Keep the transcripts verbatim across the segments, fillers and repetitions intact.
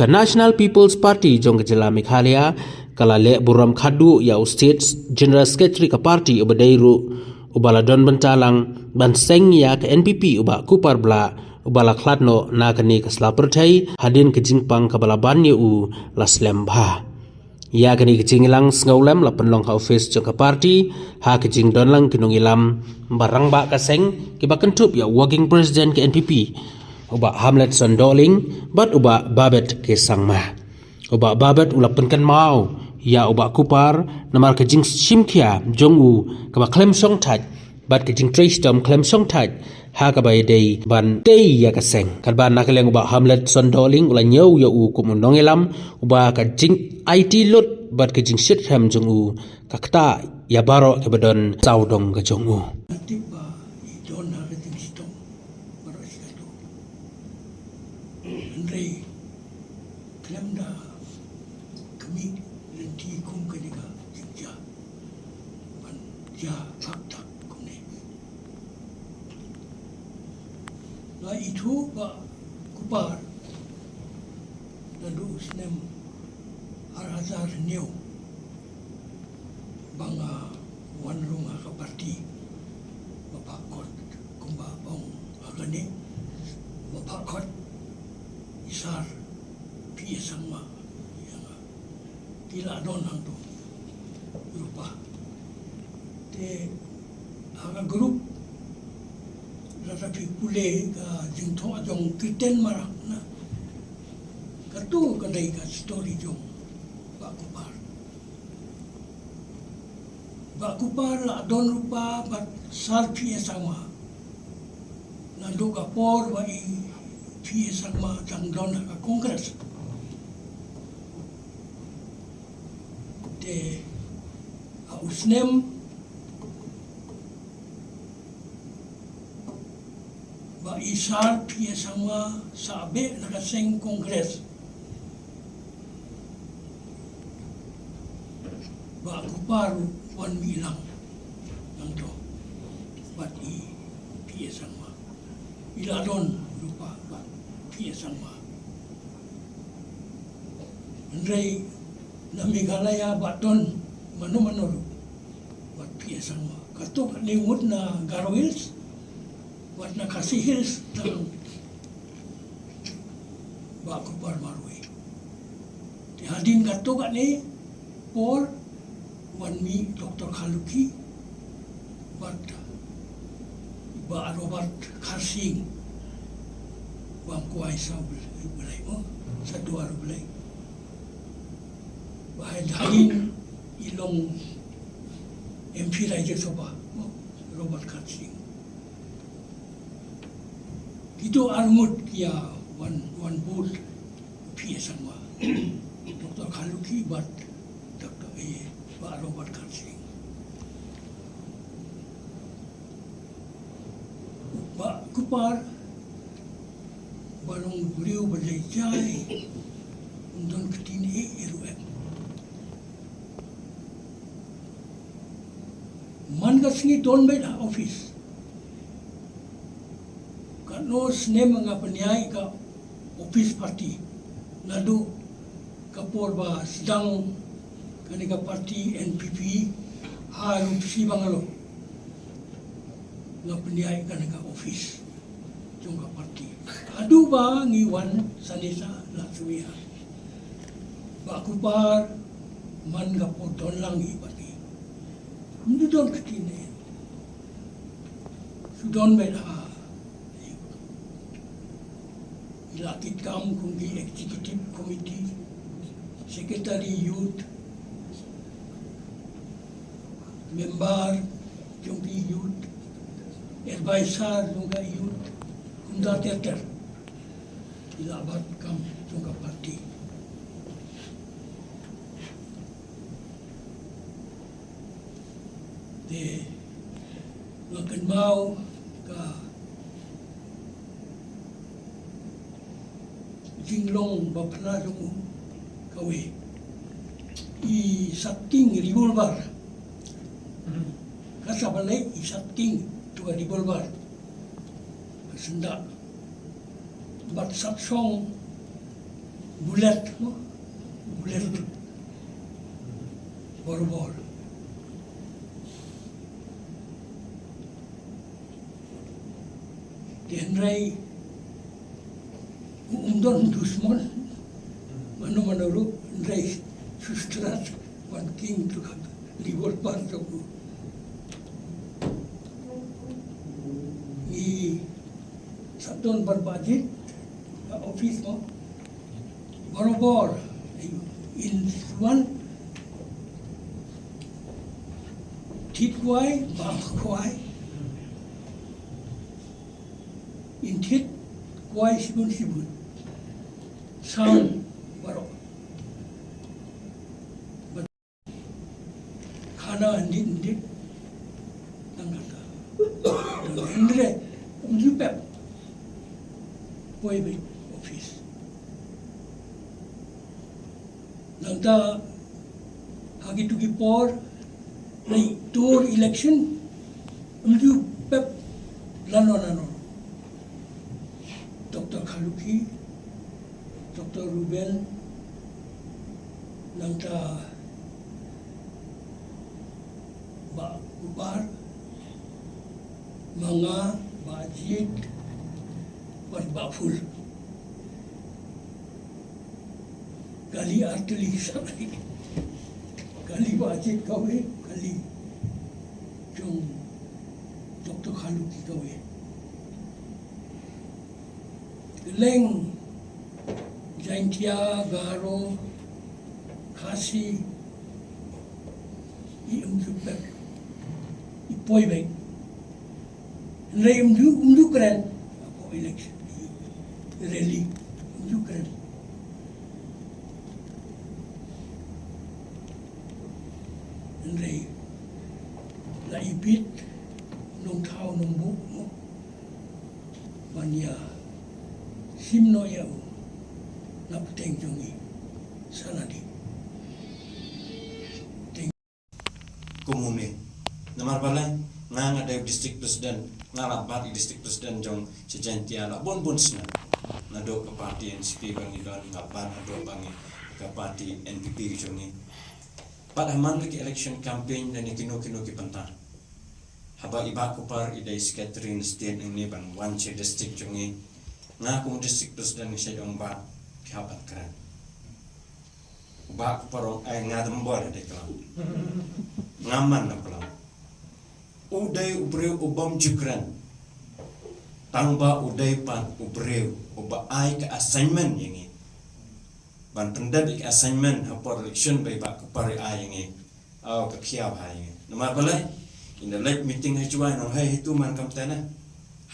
Ka National People's Party jong ka jylla Meghalaya ka la leh burom khadduh ïa u State General Secretary ka party uba dei ruh uba la don bynta lang ban seng ïa ka N P P u Bah Kupar Blah uba la khlad noh na kane ka sla pyrthei hadien ka jingpang kaba la ban ïa u la slem bha. Ïa kane ka jingïalang sngewlem la pynlong ha office jong ka party ha ka jingdon lang ki nongïalam ba rangbah ka seng kiba kynthup ïa u Working President ka N P P u Bah Hamletson Dohling bad u Bah Babet K Sangma. U Bah Babet u la pynkynmaw ïa u Bah Kupar namar ka jingshim khia jong u kaba khlem shongthait bad ka jingtrei shitom khlem shongthait ha kaba ïadei ban tei ïa ka seng. Katba na ka liang u Bah Hamletson Dohling u la ñiew ïa u kum u nongïalam uba ka jingaiti lut bad ka jingshitrhem jong u ka ktah ïa baroh kiba don sawdong ka jong u. Tip ba i don ha ka jingshitom baroh shi kato. Hynrei khlem da khmih lynti kum kane ka jingjia ban jia thak thak kumne. Nga ithuh ba Kupar naduh u snem ar hajar hynñiew ba nga wan rung ha ka party ba phah khot kumba ong ha kane ba phah khot i Sir P A Sangma ïa nga. Ki la don hangto rupa. Te ha ka group lada phi pule ka jingthoh jong Kirten Marak na, kato ka dei ka story jong Bah Kupar. Bah Kupar la don rupa bad Sir P A Sangma naduh ka por ba i P A Sangma dang don ha ka Congress. Te ha u snem ba i Sir P A Sangma sa beh na ka seng Congress, Bah Kupar wan mih lang nangto bad i P A Sangma. I la don rupa bad P A Sangma. Hynrei na Meghalaya ba don mano mano ruh bad P A Sangma. Kato ka ngut na Garo Hills wat na Khasi Hills tang Bah Kupar marwei. Te hadien kato kane por wan mih Doctor Kharlukhi bad Bah Robert Kharsing. Bam kwai sa u Blei mo, sa dua u Blei. Ba hadien i long M P Rajya Sabha mo, Robert Kharsing. Kito arngut ki ïa wan, wan bud P A Sangma. Doctor Kharlukhi bad Doctor A. Bah Robert Kharsing. Bah Kupar ba long briew ba leh jai, um don ktien ei ei ruh em. Man ka sngi don beit ha office. Katno snem nga pynïaid ka office party. Naduh ka por ba sdang kane ka party N P P ha Rupsi Bungalow. Nga pynïaid kane ka office jong ka party. Haduh ba ngi wan sane sa la swi ha. Bah Kupar man ka por don lang i party. Ndu don ktien ne. Shu don beit ha. I la kit kam kum ki executive committee, secretary youth, member jong ki youth, advisor jong ka youth, kumta ter ter. I la bat kam jong ka party. Te nga kynmaw ka jinglong ba phylla jong u kawei. I satking revolver. Ka sa ba leh i satking tu ka revolver. Ka syndah. Bad sat shong Bulat, bulat. Borbor. Te hynrei u ym don dusmon mano mano ruh, hynrei shu stad wan king tu ka liwar pan tu. Ngi sa don ban budget ka office mo. Barabor in wan thied kwai, bam kwai, in thied kwai shibun shibun. Sound baroh. Khana hynrei hynrei. Nang kata. Hynrei, ym ju pep. Poi beit office. Nangta ha kitu ki por, nai tur election, ym ju pep lano lano. Doctor Khaluki, Doctor Ruben, nangta Bah Kupar, ma nga, Bah Jied, bad Bah Phul. Kali artylli sa kali. Kali Bah Jied kawei, kali jong Doctor Khaluki kawei. Kylleng Jaintia, Garo, Khasi, i ym ju pep, i poi beit. Hynrei ym ju, ym ju kren. Hapoh election, rally, ym ju kren. Hynrei la ibit nongthaw nongbuh mo. Ban ïa shim noh ïa u na pdeng jong ngi. Sa nadien. Kum une. Namar balei, nga nga dei district president, nga la bat i district president jong sha Jaintia la bun bun snem. Naduh ka party N C P ba ngi don, nga bat naduh ba ngi ka party N P P jong ngi. Pat ha man la ki election campaign lane kino kino ki bynta. Haba i Bah Kupar i dei secretary na state nangne ban wan sha district jong ngi, nga kum district president nga shait ong, Bah, phi hap ban kren. Bah Kupar ong, ai, nga dei member, dei klam. Nga man na klam. U dei u briew u bym ju kren. Tang ba u dei pat u briew uba ai ka assignment ïa ngi ban pyndep ïa ka assignment ha por election ba i Bah Kupar i ai ïa ngi. Aw, ka khiaw ha ïa ngi. Namar balei? Ynda leit meeting ha Jowai, nong, hei, hei tu man kam tena.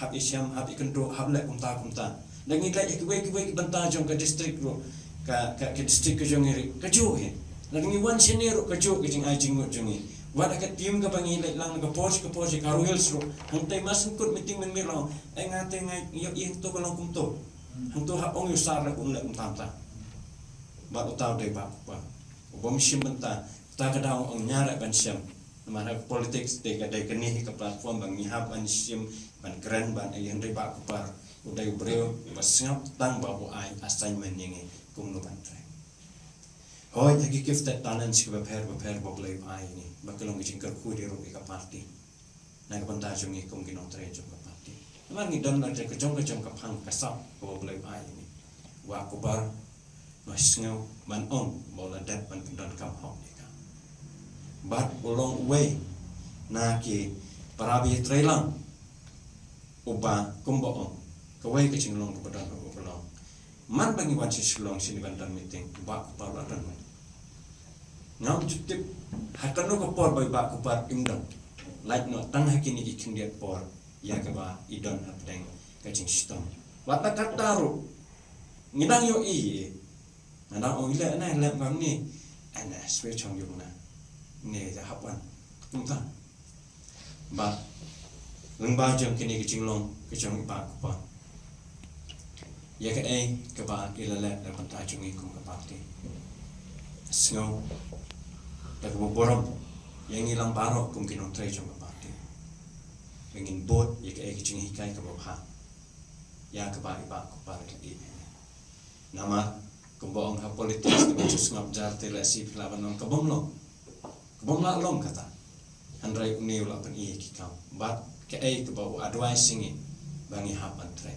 Hap ïashem, hap ïakynduh, hap leh kumta kumta. Lada ngi leit ha kiwei kiwei ki bynta jong ka district ruh, ka, ka, ka district ka jong ngi ruh, kajuh hi. Lada ngi wan shane ruh kajuh ka jingai jingmut jong ngi. Wat ha ka team kaba ngi leit lang na ka por sha ka por sha Garo Hills ruh, hangtei mar shu kut meeting mynmiet la ong, ai, nga te nga ïohi hangto ka long kumto. Hangto hap ong ïa u sir leh kum leh kumta kumta. Bad uta u dei Bah Kupar. U bym shim bynta, uta ka daw ong ïa leh ban shem. Namar ha ka politics te ka dei kane hi ka platform ba ngi hap ban shim, ban kren, ban ïa, hynrei Bah Kupar u dei u briew uba sngap tang ba u ai assignment ïa ngi kumno ban trei. Hooid, ha ki gifted talents kiba pher ba pher ba U Blei u ai ïa ngi, ba ki long ki jingkyrkhu ïa ruh ïa ka party. Na ka bynta jong ngi kum ki nongtrei jong ka party. Namar ngi don la ka jong ka jong ka phang ka sap kaba U Blei u ai ïa ngi. Bah Kupar u sngew ban ong ba u la dep ban pyndonkam hok ïa ka. Bad u long uwei na ki para ba ïatreilang uba kumba ong, kawei ka jinglong kaba don ha u ka long, man ba ngi wan sha Shillong shane ban don meeting, Bah Kupar u la don. Ngam ju tip ha kano ka por ba i Bah Kupar im don. Lait noh tang ha kine ki khyndiat por ïa kaba i don hapdeng ka jingshitom. Wat la katta ruh ngi dang ïohi. Nga dang ong i leh na, i leh bam ne. Ai na, swe chong yung na. Ne da hap wan. Kumta. Bad lyngba jong kine ki jinglong ki jong i Bah Kupar, ïa kaei kaba i la leh na ka bynta jong ngi kum ka party, sngew da kaba burom ïa ngi lang baroh kum ki nongtrei jong ka party. Ba ngin bud ïa kaei ka jinghikai kaba bha ïa kaba i Bah Kupar i la ïeh. Namar Kumba ong ha politics, te ba ju sngap jar te lehse phi lah ban ong ka bym long. Ka bym lah long kata. Hynrei une u la pyni ïa ki kam. Bad kaei kaba u advice ïa ngi ba ngi hap ban trei.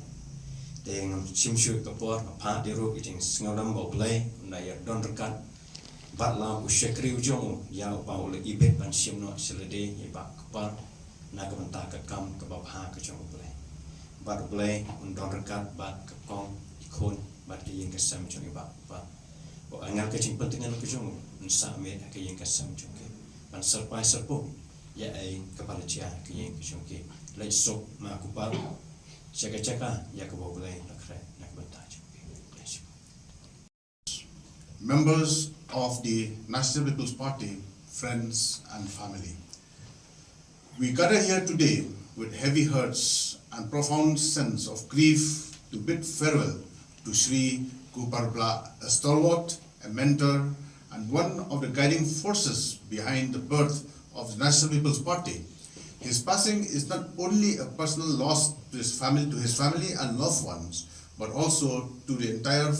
Te ngam shim shuh ka por, nga phah de ruh ïa ka jingsngewdam ba U Blei un da ïa don ryngkat bad la u shakri u jong u, ïa uba u la ibit ban shim noh sha lade ïa i Bah Kupar na ka bynta ka kam kaba bha ka jong U Blei. Bad U Blei un don ryngkat bad ka kong, i khun bad ka ïing ka sem jong i Bah Kupar. Ba u angel ka jingpyntngen ka jong u un sah miet ha ka ïing ka sem jong ki ban syrpai syrpuk ïa ei kaba la jia ha ka ïing ka jong ki. Leit suk ma Kupar sha ka jaka ïa kaba U Blei u la khreh na ka bynta jong ki. Khublei shibun. Members of the National People's Party, friends and family. We gather here today with heavy hearts and profound sense of grief to bid farewell to Shri Kuparbla, a stalwart, a mentor, and one of the guiding forces behind the birth of the National People's Party. His passing is not only a personal loss to his family, to his family and loved ones, but also to the entire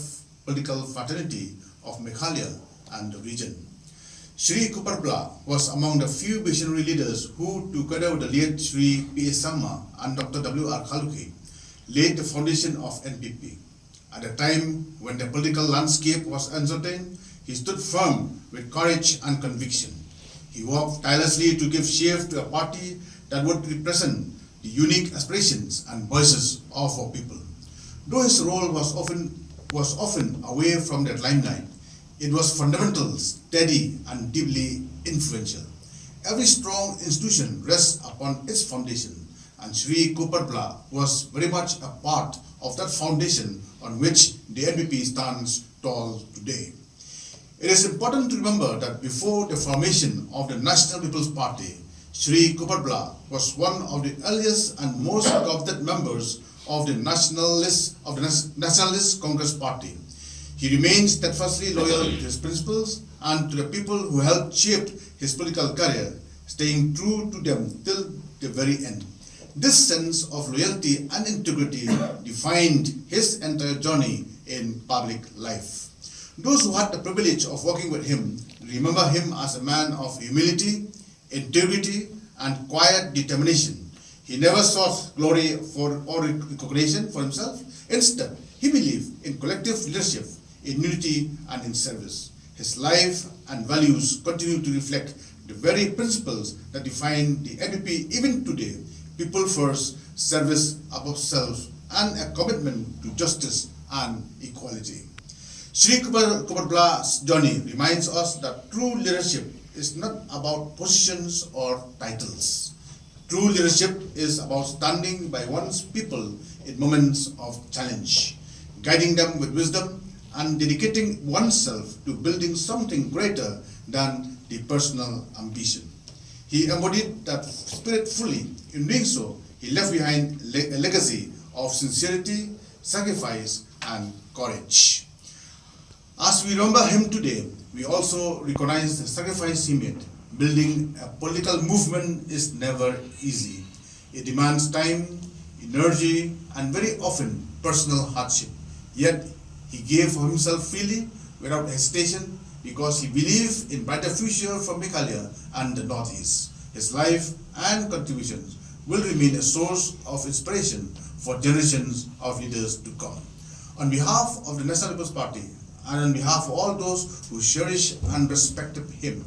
political fraternity of Meghalaya and the region. Shri Kuparbla was among the few visionary leaders who, together with the late Shri P A Sangma and Doctor W R Kharlukhi, laid the foundation of N P P. At a time when the political landscape was uncertain, he stood firm with courage and conviction. He worked tirelessly to give shape to a party that would represent the unique aspirations and voices of our people. Though his role was often, was often away from the limelight, it was fundamental, steady, and deeply influential. Every strong institution rests upon its foundation, and Shri Kuparbla was very much a part of that foundation on which the N P P stands tall today. It is important to remember that before the formation of the National People's Party, Shri Kuparbla was one of the earliest and most coveted members of the Nationalist, of the Nas-, Nationalist Congress Party. He remained steadfastly loyal to his principles and to the people who helped shape his political career, staying true to them till the very end. This sense of loyalty and integrity defined his entire journey in public life. Those who had the privilege of working with him remember him as a man of humility, integrity, and quiet determination. He never sought glory for, or recognition for himself. Instead, he believed in collective leadership, in unity, and in service. His life and values continue to reflect the very principles that define the N P P even today: people first, service above self, and a commitment to justice and equality. Shri Kupar, Kuparbla's journey reminds us that true leadership is not about positions or titles. True leadership is about standing by one's people in moments of challenge, guiding them with wisdom, and dedicating oneself to building something greater than the personal ambition. He embodied that spirit fully. In doing so, he left behind le-, a legacy of sincerity, sacrifice, and courage. As we remember him today, we also recognize the sacrifice he made. Building a political movement is never easy. It demands time, energy, and very often personal hardship. Yet, he gave of himself freely, without hesitation, because he believed in brighter future for Meghalaya and the Northeast. His life and contributions will remain a source of inspiration for generations of leaders to come. On behalf of the National People's Party and on behalf of all those who cherish and respect him,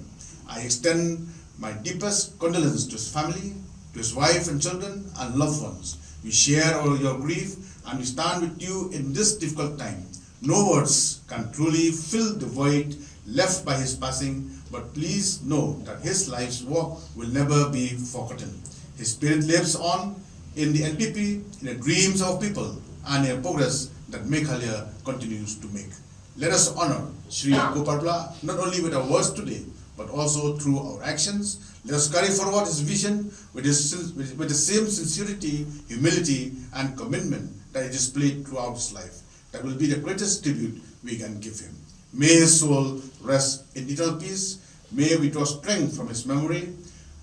I extend my deepest condolence to his family, to his wife and children and loved ones. We share all your grief and we stand with you in this difficult time. No words can truly fill the void left by his passing, but please know that his life's work will never be forgotten. His spirit lives on in the N P P, in the dreams of people, and in the progress that Meghalaya continues to make. Let us honor Shri Kuparbla not only with our words today, but also through our actions. Let us carry forward his vision with, his, with, with the same sincerity, humility, and commitment that he displayed throughout his life. That will be the greatest tribute we can give him. May his soul rest in eternal peace. May we draw strength from his memory,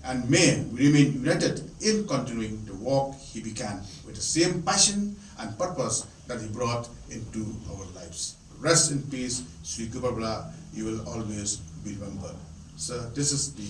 and may we remain united in continuing the work he began with the same passion and purpose that he brought into our lives. Rest in peace, Sri Gopal Bala, you will always be remembered. So this is the